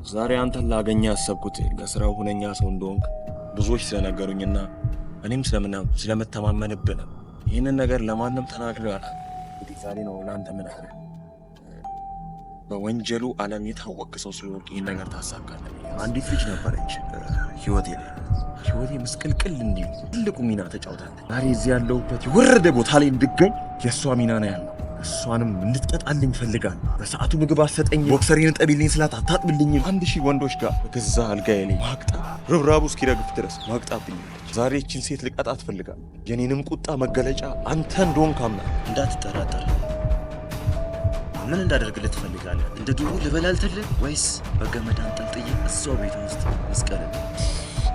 ዛሬ አንተን ላገኘ ያሰብኩት ለስራው ሁነኛ ሰው እንደሆንክ ብዙዎች ስለነገሩኝና እኔም ስለምተማመንብህ ነው። ይህንን ነገር ለማንም ተናግሬ አላውቅም። እንግዲህ ዛሬ ነው ለአንተ የምነግርህ። በወንጀሉ ዓለም የታወቅ ሰው ስለሆንክ ይህን ነገር ታሳካለህ። አንዲት ልጅ ነበረች ህይወቴ ላይ፣ ህይወቴ ምስቅልቅል እንዲል ትልቁ ሚና ተጫውታለች። ዛሬ እዚህ ያለሁበት የወረደ ቦታ ላይ እንድገኝ የእሷ ሚና ነው ያለው። እሷንም እንድትቀጣልኝ እፈልጋለሁ። በሰዓቱ ምግብ አትሰጠኝ፣ ቦክሰሬን እጠቢልኝ ስላት አታጥብልኝም። 1000 ወንዶች ጋር በገዛ አልጋዬ ላይ ማግጣ ርብራቡ እስኪረግፍ ድረስ ማግጣብኛለች። ዛሬ ይህችን ሴት ልቀጣት እፈልጋለሁ። የኔንም ቁጣ መገለጫ አንተ እንደሆንክ አምናለሁ። እንዳትጠራጠር። ምን እንዳደርግልህ ትፈልጋለህ? እንደ ድሮ ልበላልትልህ ወይስ በገመድ አንጠልጥዬ እዛው ቤት ውስጥ ልስቀልህ?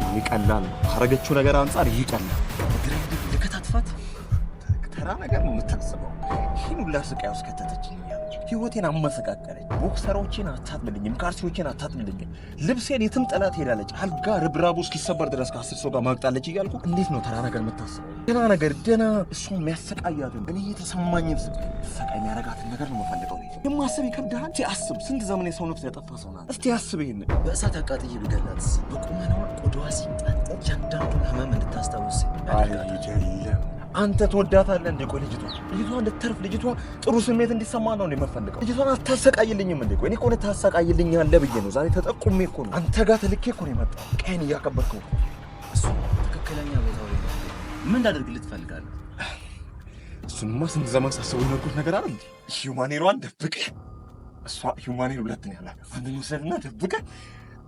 ይህ ቀላል ነው። ካረገችው ነገር አንጻር ይህ ቀላል። በግሬንድ ልከታትፋት? ተራ ነገር ነው የምታስበው። ይህን ሁላ ስቃይ ውስጥ ከተተችኝ እያለች ህይወቴን አመሰቃቀለች። ቦክሰሮቼን አታጥብልኝም፣ ካልሲዎቼን አታጥብልኝም፣ ልብሴን የትም ጥላ ትሄዳለች። አልጋ ርብራቡ እስኪሰበር ድረስ ከ10 ሰው ጋር ማግጣለች እያልኩ እንዴት ነው ተራ ነገር የምታስበው? ደህና ነገር ደህና እሷ የሚያሰቃያትን እኔ የተሰማኝን ስቃይ ሰቃይ የሚያረጋትን ነገር ነው የምፈልገው። የማሰብ ይከብድሃል። እስቲ አስብ፣ ስንት ዘመን የሰው ነፍስ ያጠፋ ሰው ናት። እስቲ አስብ ይሄንን። በእሳት አቃጥዬ ብገላትስ? በቁመናዋ ቆዳዋ ሲንጣጣ እያንዳንዱን ህመም እንድታስታውስ ያደርጋታል። አይደለም፣ አንተ ትወዳታለህ እንዴ? ቆይ ልጅቷ እንድትተርፍ፣ ልጅቷ ጥሩ ስሜት እንዲሰማ ነው እንዴ የምፈልገው? ልጅቷን አታሰቃይልኝም እንዴ? ቆይ እኔ እኮ ታሰቃይልኛለህ ብዬ ነው ዛሬ ተጠቁሜ እኮ ነው አንተ ጋር ተልኬ እኮ ነው የመጣው። ቀን እያከበርከው እኮ። እሱ ትክክለኛ ቦታው ላይ ነው። ምን እንዳደርግልህ ትፈልጋለህ? እሱንማ ስንት ዘመን ሳስበው የኖርኩት ነገር አይደል እንዴ? Human hair ዋን ደብቀህ፣ እሷ human hair ሁለት ነው ያላት። አንዱን ውሰድና ደብቀህ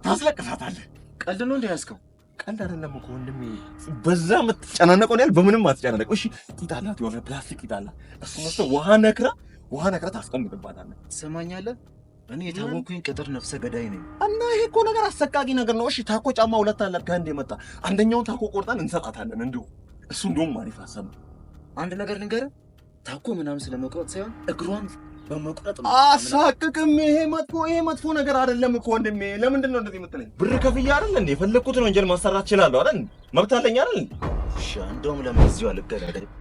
ታስለቅሳታለህ። ቀልድ ነው እንደ ያዝከው? ቀልድ አይደለም እኮ ወንድሜ። በዛ የምትጨናነቀው ነው ያህል በምንም አትጨናነቀው። እሺ ቂጥ አላት፣ የሆነ ፕላስቲክ ቂጥ አላት። እሱ መስሎ ውሃ ነክራ ታስቀምጥባታለህ። ትሰማኛለህ? እኔ የታወኩኝ ቅጥር ነፍሰ ገዳይ ነኝ። እና ይሄ እኮ ነገር አሰቃቂ ነገር ነው። እሺ ታኮ ጫማ ሁለት አላት ከህንድ የመጣ፣ አንደኛውን ታኮ ቆርጠን እንሰጣታለን። እንዲሁ እሱ እንደውም አሪፍ ሀሳብ ነው። አንድ ነገር ልንገርህ፣ ታኮ ምናምን ስለመቁረጥ ሳይሆን እግሯን በመቁረጥ ነው። አሳቅቅም። ይሄ መጥፎ ነገር አይደለም እኮ ወንድሜ። ለምንድን ነው እንደዚህ የምትለኝ? ብር ከፍዬ አይደል እንዴ የፈለግኩትን ወንጀል ማሰራት እችላለሁ አይደል? መብት አለኝ አይደል? እሺ፣ እንደውም ለምን እዚሁ አልገላገልም?